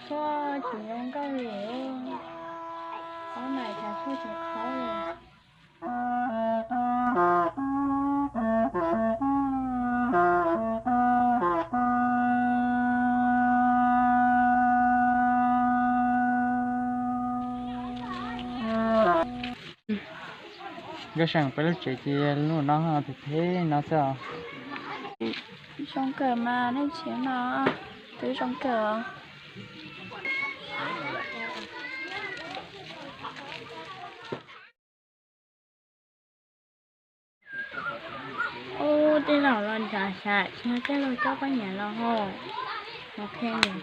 Tshuaj tseem zoo nkauj li, ob nais cas tshuaj tseem qhov li. Nkauj Seem, peb lub tsev ces lub no phem phem no xwb os. Zoo kawg mas, nej tsis no twb zoo kawg os. Ub, tej laus los ntshav xyav, tsis yog tej laus coj poj niam los hauj, mus qhia niam.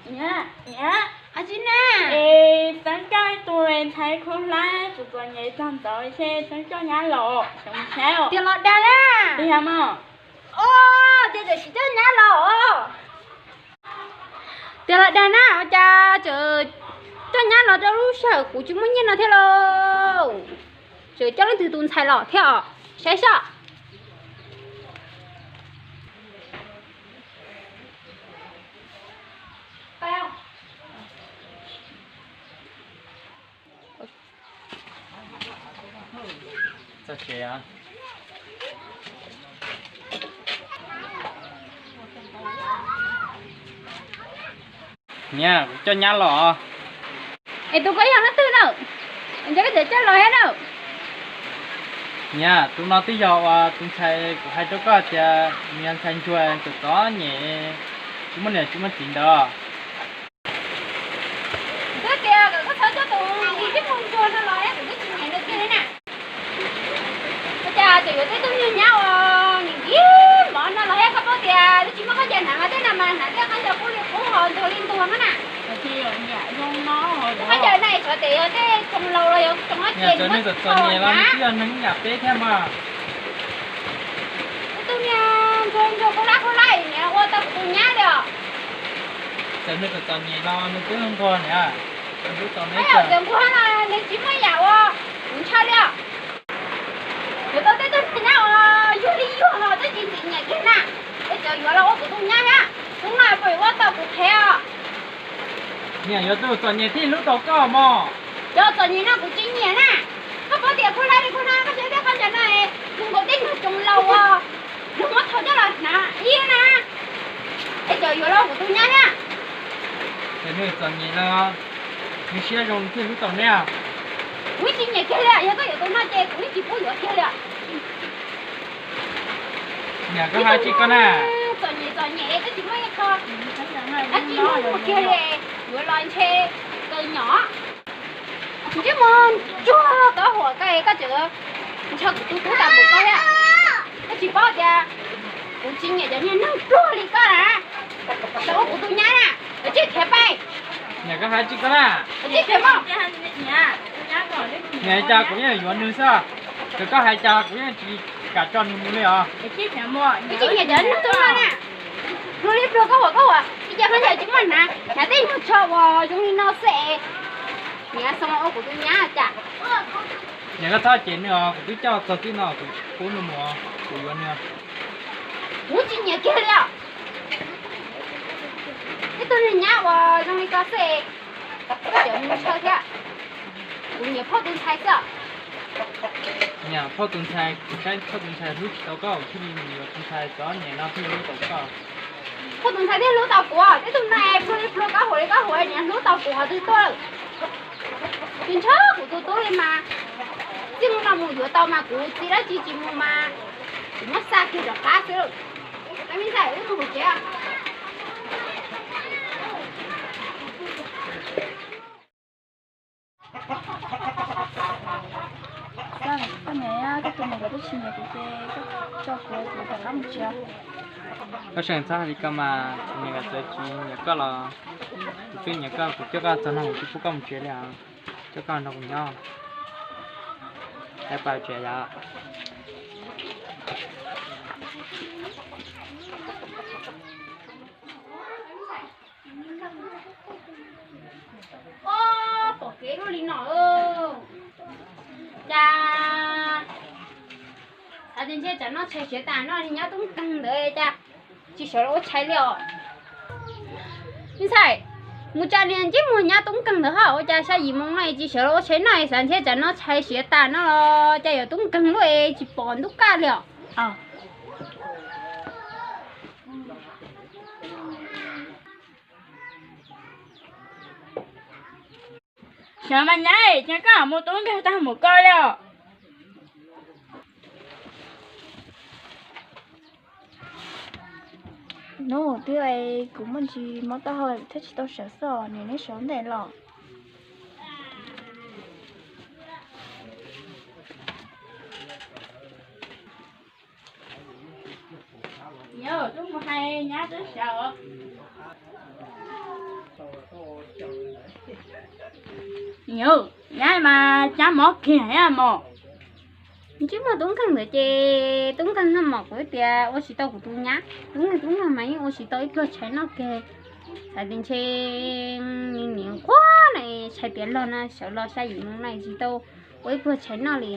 Niam, niam, ua tsi na? Es Xeeb coj ib tug ntxhais khaub hlab txom txom nyem txog ntxov ces Xeeb coj nyab los, xyov mus saib os. Tias los dag na. Tiag mog. Os, ces txawm tsis coj nyab los. Tias los dag na, ua cas txawm coj nyab los rau lub sij hawm kuv tsis muaj nyiaj no thiab lauj? Txawm coj leej twg tus ntxhais los thiab os, saib soj. Niam, kuv coj nyab los. Es tus koj yog leej twg na? Es nco koj txawm coj los thiab na. Niam, tus no twb yog uas tus ntxhais kuv hais rau koj tias nws yog ntxhais ntsuag txom txom nyem, tsis muaj niam tsis muaj txiv ntawd. Kuv twb tias kom koj txhob coj tus ntsej muag ntsuag no los, kuv twb tsis nyiam nws kiag li na. Ua cas tseem yuav tib tug niag nyab uas nkim mov no los thiab? Koj paub tias twb tsis muaj khaub ncaws hnav mas tej no mas hnav tej khaub ncaws qub li qub ho ntuag li ntuag no na. Khaub ncaws no xyov tias yog tej tsoos laus los yog tsoos ob ces nws muab txhaum hnav. Twb yog neeg ib yam peb thiab mas. Tib tug niag ntsuag ntsuag khaub hlab khaub hlab niag ua tau kuv tus nyab li os. Txawm nws txom txom nyem los nws twb nquag niam. Txawm nquag los nws tsis muaj yam uas kuv ntshaw li os. Yuav tau tej tug niag nyab uas yuag li yuag los twb tsis ntxim nyiam kiag na, es cov yuav los ua kuv tus nyab na, hnub no puas yuav ua tau kuv qhev os? Niam, yuav tus txom nyem thiaj hlub tau koj mog. Cov txom nyem no kuv tsis nyiam na. Koj paub tias khaub hlab li khaub hlab, koj saib tej khaub ncaws no, nws nkaus tej nyuag tsoos laus uas luag muab thaum coj los hnav ib na. Es cov yuav los kuv tus nyab na. Ces nws txom nyem los nws siab zoo thiaj hlub tau neb. Kuv tsis nyiam kiag li, yog koj yuav tus no ces kuv yeej tsis pub yuav kiag li. Niam, koj hais tsis koj na. Txom nyem txom nyem twb tsis muaj ib qho dab tsi hlub kiag li, yuav los ntshe kaw nyom. Ntsej muag ntsuag koj huam koj, koj tseem ntshaw kuv tus tub tas mus koj thiab. Koj tsis paub tias kuv tsis nyiam cov niag neeg pluag li koj na. Tau ua kuv tus nyab na, koj tsij khiav pais. Niam, koj hais tsis koj na. Koj tsij khiav pais. Niam, cas kuv yeej yuav nws xwb, ces koj hais cas kuv yeej tsis kam tso nws mus li os. Koj tsis nyiam cov neeg pluag na. Pluag li pluag koj huam koj huam, ib ce khaub ncaws tsis muaj hnav, hnav tej nyuag tsho uas zoo li no xwb es. Niam, xyov ua kuv tus nyab cas. Niam, koj txhob cem nws os, kuv twb coj txog tib no kuv tsis pub nws mus, kuv yuav nws. Kuv tsis nyiam kiag li os. Ib tug niag nyab uas zoo li koj xwb es koj cov mus ntshaw thiab. Kuv nyiam phauj tus ntxhais xwb. Niam, phauj tus ntxhais, kuv saib phauj tus ntxhais hlub tsis tau koj, thiaj li mus yuav tus ntxhais txom nyem no thiaj hlub tau koj. Phauj tus ntxhais thiaj hlub tau kuv, tib tug no pluag li pluag koj huam li koj huam, niam hlub tau kuv qhov twg tuaj. Tsis ntshaw kuv tus tub li mas, txij hnub no mus yuav tau mas kuv txiv dab tsi tsis mus mas kuv muab xa kiag rov qab xwb. Me ntxhais, wb mus kuv tsev. Koj niam, koj tus niam nkawd twb tsis nyiam kuv ces koj tso kuv, kuv rov qab mus tsev. Koj seem txhob hais li ko mas, kuv niam nkawd txawm tsis nyiam koj los kuv twb nyiam koj, kuv coj koj txog no kuv twb pub koj mus tsev li os. Coj koj nrog kuv nyob. Peb pais tsev yom. Pom kev luaj li no, cas Ntshe tsam no tshais siav tas no nyob tub nkeeg ntawd cas tsis sawv los ua tshais li os. Ntxhais, mus tsa niag ntsej muag nyob tub nkeeg ntawd ho ua cas xya yim moo no tsis sawv los ua tshais noj, xav ntshe tsam no tshais siav tas no los cas yuav tub nkeeg luaj es tsis pom ntuj kaj li os. Sawv mas nyab, ces koj mus tub nkeeg tag mus ko li os. Hnub twb kuv muaj ntsis mob taub hau thiab tsis tau sawv xwb, neb sawv ntej los. Yog, twb mus hais nyab twb sawv. Yog, nyab mas cab mov kiag mog. Ntsej muag tub nkeeg ntawd ces tub nkeeg noj mov kuv tias ua tsis tau kuv tus nyab, tub nkeeg tub nkeeg mas yeej ua tsis tau ib pluag tshais noj kiag. Xav tias ntshe nim nquag na tshais tiav los no sawv los xya yim moo no tsis tau ua ib pluag tshais noj li.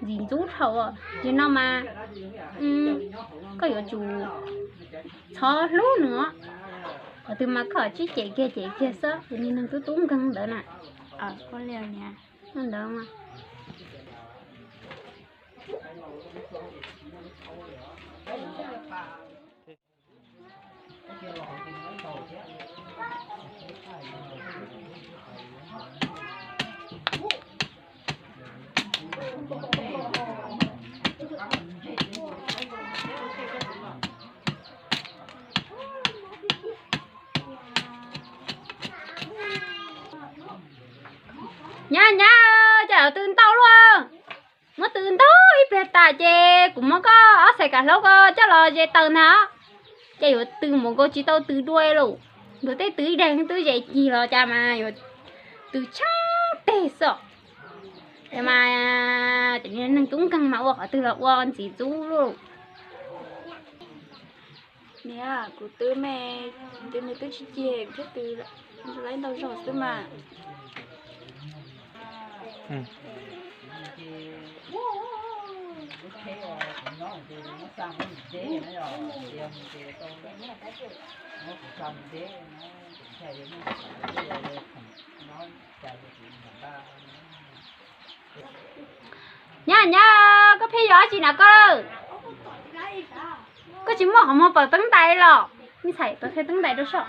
Ntxim ntxub dhau, yog no mas koj yuav tsum txhob hlub nws. Qhov twg mas koj tsib cem kiag cem kiag xwb, tus niag neeg tub tub nkeeg ntawd na. Ntawd. Nyab, nyab, cas yuav tw ntau luaj? Muab tw ntau ib pliag tas ces kuv muab koj ob xais kav hlaub ko coj los ze taws ntag. Ces yuav tw mus nkaus tsis tau tw dua lawm. Ntuj, tej tw ib daig twb ze cig los cas mas yuav tw tsheej teg xwb. Mas cov neeg tub nkeeg mas ua qhov twg los ua ntxim ntxub lauj. Niam, kuv tw me, tw nws twb tsis cig, kuv thiaj tw laib ntau zog xwb mas. Nyab, nyab, koj pheej yuav dab tsi na koj? Koj tsis muaj qhov muag pom teeb ntais los? Ntxhais, pab qhia teeb ntais rau soj.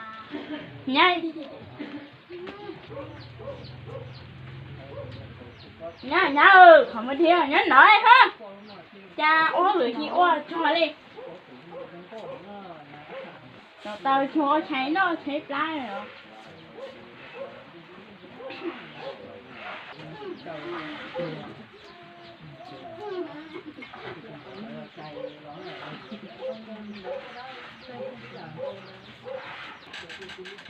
Nyab, nyab, qhov muag dhia nyob no hab. Cas ua hauj lwm tsis ua tsuag li. Tau tsuag ua tshais noj tshais plab os.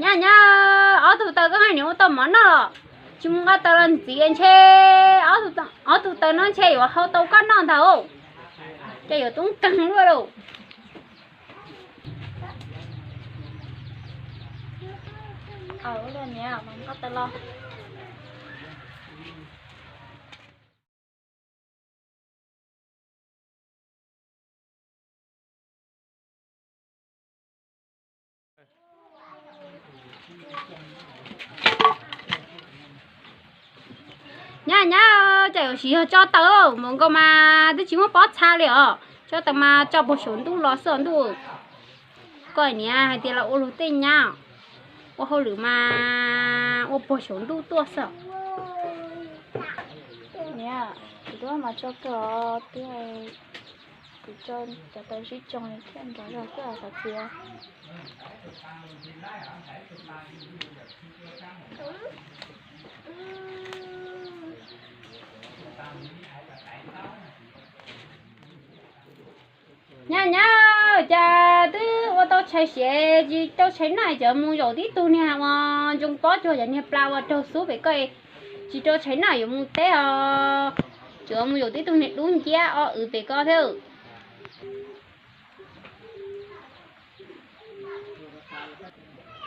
Nyab, nyab, ob tug taws koj hais niam ua tau mov noj los? Tsis mus nqa taws los ntxiv ntshe ob tug taws no ntshe yuav hau tau koj noj ntag. Ces yuav tub nkeeg luaj lauj. Nyab, nyab, cas yuav siv yog tso taws mus nkaus mas twb tsis muaj pob txha li os. Tso taws mas tso puag saum ntuj los xwb ntuj. Koj niam hais tias los ua luag tej nyab, ua hauj lwm mas ua puag saum ntuj tuaj xwb. Niam, kuv twb mas tso kawg os, twb kuv tso cov taws sib tsoo thiaj nrov zog xwb os xav txiv. Nyab, nyab, cas twb ua tau tshais siav tsis tau tshais noj, cov mus zaum tib tug niag uas ntsoov pob cuag cov niag plas uas raug xub pem ko, tsis tau tshais noj yuav mus teb os. Cov mus zaum tib tug niag dub nciab o wv pem ko thiab.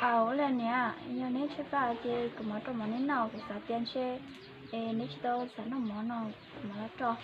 Au, ua li niam, yog neb tshaib plab ces kuv mam rau mov neb noj, kuv xav tias ntshe es neb tsis tau xav noj mov no, kuv mam los rau.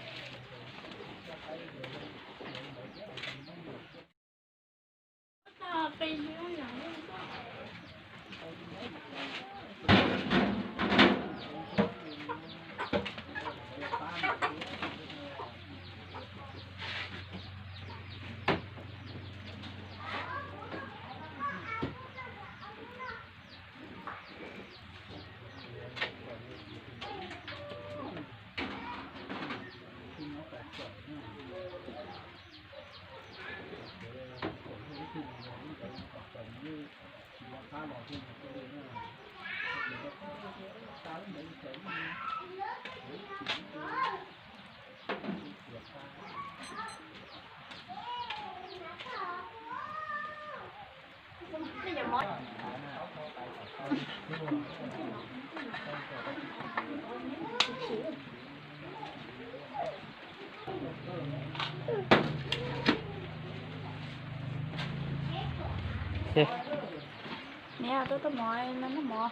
Niam, tuaj tuaj mov, noj mov.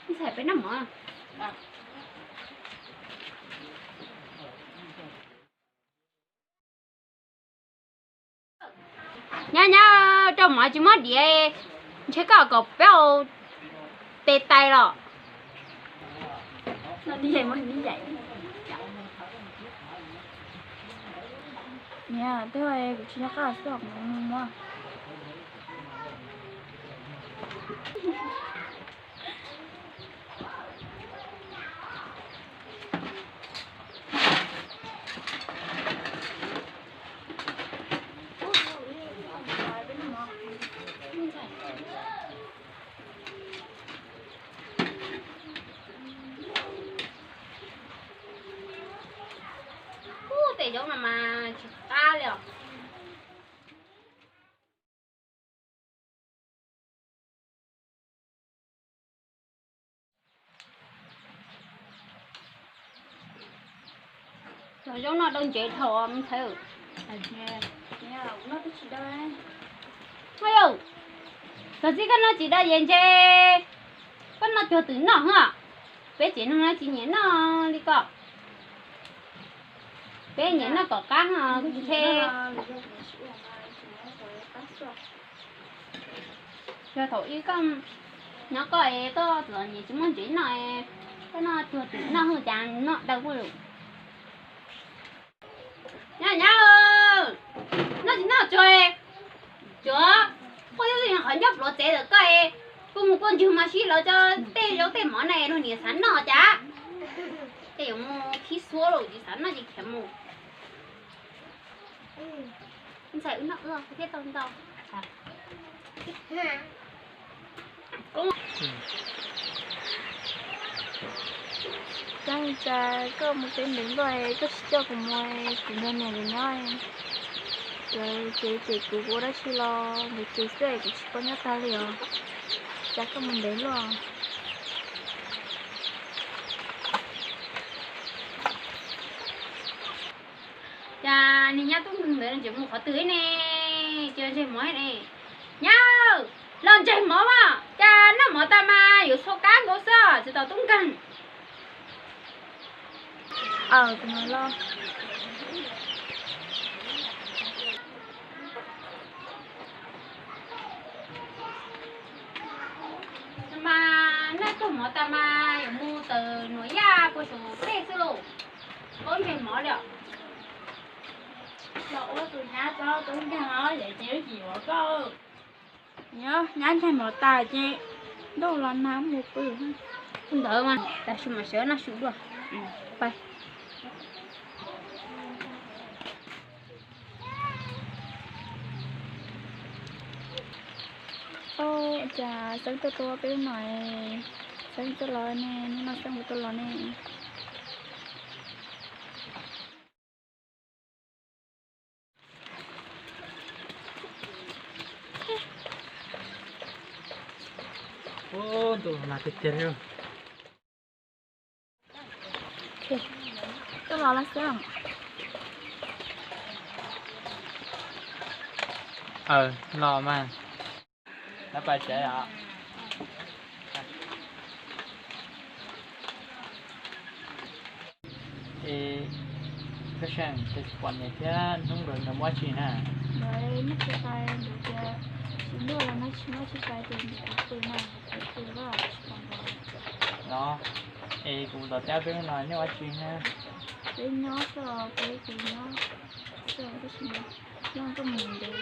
Ntxhais peb noj mov. Nyab, nyab, rau mov tsis muab diav, ntshe koj kom peb ua tes tais los. Niam, twb kuv tsis nyob qab xwb, kuv mus muab. Ub, tej zaub no mas tsis qab li os. Cov zaub no dawb ntsev dhau mus ntxhais. Yog, koj txiv koj noj tsis dawb yeej ntse, koj noj cuag twm noj hos. Peb tsev neeg no tsis nyiam noj li koj. Peb nyiam noj kom qab hos kuj tsis tshe. Yog thaum ub koj nyob koj es koj txom nyem tsis muaj ntsev noj, koj noj cuag twm noj hwj cas noj dawb ua luaj. Nyab, nyab, noj tsis noj tsuag, tsuag, quaj twb qhov ncauj pluav txev lawm koj, kuj mus kuaj ntswg mas sib lawv cov tej zaub tej mov na luag niam xav noj cas. Tej yuav mus khib xuab los tsis xav noj ces khiav mus. Ntxhais wb noj wb thiaj tau ntau. Cas li cas koj mus teb ntev luaj koj tsis coj kuv mus, kuv nrog niam nkawd nyob. Lawv ces ces kuv ua dab tsi los nkawd ces xwb, kuv tsis paub nyob tag li os. Cas koj mus ntev luaj. Cas niag nyab tub ntawd ntses mus qhov twg ne? Ces ntseg mov ne. Nyab, los ntseg mov mas, cas noj mov tas mas yuav tshuav kab nkaus xwb, tsis tau tub nkeeg. Mas noj tug mov tas mas yuav mus tawm nuam yaj puag saum tej xwb lauj. Paub ntseg mov li os. Los ua tus nyab txob tub nkeeg os, yawm ces wb tsis yuav koj. Nyob nyab ntseg mov tas ces ntuj los nag mus pw. Ntawd mas tam sim mas sawv noj su dua. Pais. Ua cas Xeeb tuaj tua peb no, Xeeb tuaj los ne, hnub no Xeeb ua tuaj los ne. Ntuj los nag tiag tiag li. Tuaj los los xwb. Aw, los mas. Lawv pais tsev os. Es Nkauj Seej, tes pom niam thiab hnub nkawd, nkawd muab tsi na? Nkawd muab tsi pais, nkawd tias tsis luaj los no tsis muab tsi pais ces nkawd pw na, nkawd pw lawm tsis pom nkawd. Los, es kuv mus tom teb ob peb hnub no nej ua tsi na? Peb nyob xwb os, peb kuv nyob xwb tab sis mas nyob tuaj mus ntev,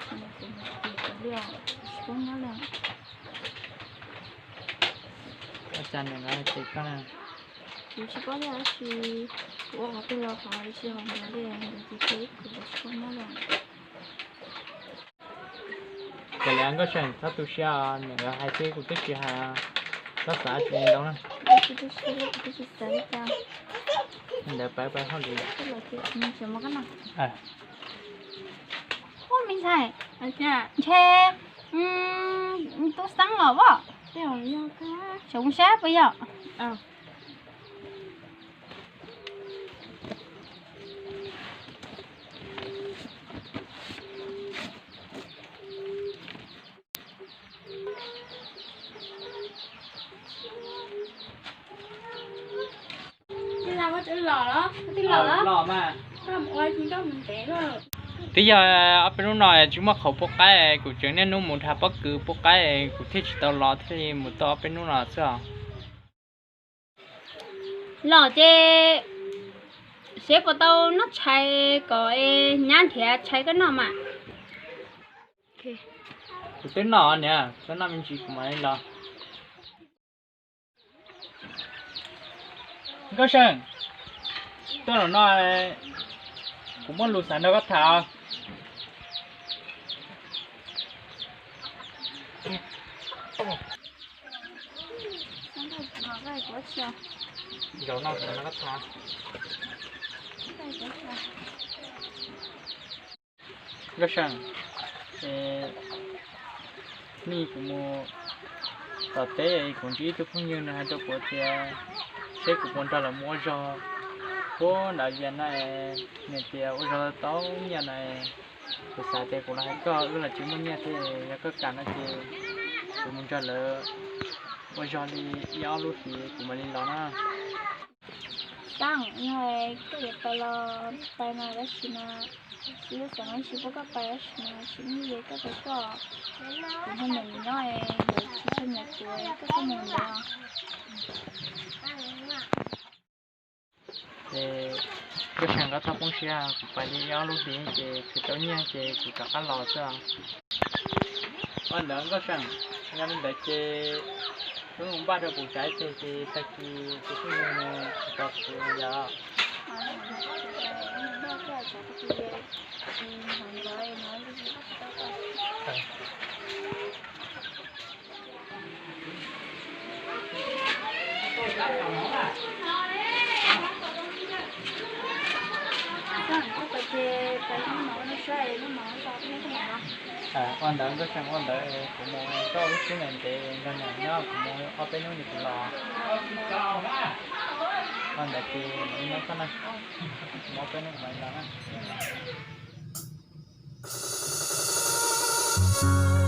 kuv mus tim kuv li os, tsis paub nyob li. Ua cas niam nkawd hais ces koj na? Kuv tsis paub thiab tab sis kuv ua qhov twg los qhov tsis hais nkawd li, nkawd ces ces kuv tsis paub nyob li. Kav liam Nkauj Seej, txhob tu siab, niam nkawd hais xwb kuv twb tsis hais, txhob xav tsis ntau na. Ntawd pab pab hauj lwm. Ua me ntxhais, ntshe tub xeeb los as, xyov mus saib puas yog. Twb yog ob peb hnub no tsis muaj qhauv pub qaib, kuv tseem niaj hnub mus nrhiav pob kws pub qaib, kuv thiaj tsis tau los thiaj li mus tau ob peb hnub no xwb os. Los ces seb puas tau noj tshais kom nyab nrhiav tshais koj noj mas. Kuv twb noj niam, koj noj me ntsis kuv mam li los. Nkauj Seej, tuaj los no, kuv muaj lus xav nrog koj tham. Zaum no kuv nrog koj tham. Nkauj Seej, nej kuv mus tom teb kuv ntsib ib tug phooj ywg nws hais rau kuv tias seb kuv puas nrog lawv mus ua zog puag nram Vias no, nws tias ua zog tau nyiaj no. Kuv xav tias kuv los hais koj wb los tsis muaj nyiaj thiab, yog koj kam no ces kuv mus nrog lawv ua zog li ib ob lub hlis kuv mam li los na. Xeeb, yog koj yuav pais los pais mas tab sis mas tsis yog xav mas tsis pub koj pais tab sis mas tsis muaj li koj pais koj, kuv nrog niam nyob es nkawd tsis tshua nyiam kuv, koj txhob mus ntawd. Ces Nkauj Seej, koj txhob poob siab, kuv pais li ib ob lub hlis ces khwv tau nyiaj ces kuv rov qab los xwb. Ua ntawd Nkauj Seej, yog li ntawd ces wb mus npaj rau kuv tsav ib teg ces tag kis kuv kuj mus tsis tos kuv yom. Ua ntawd Nkauj Seej, ua ntawd kuv mus tau lub sib ntev ntev nrog niam nyob, kuv mus ob peb hnub ces kuv los. Ua ntawd ces mam li nyob koj na, mus ob peb hnub kuv mam li los na.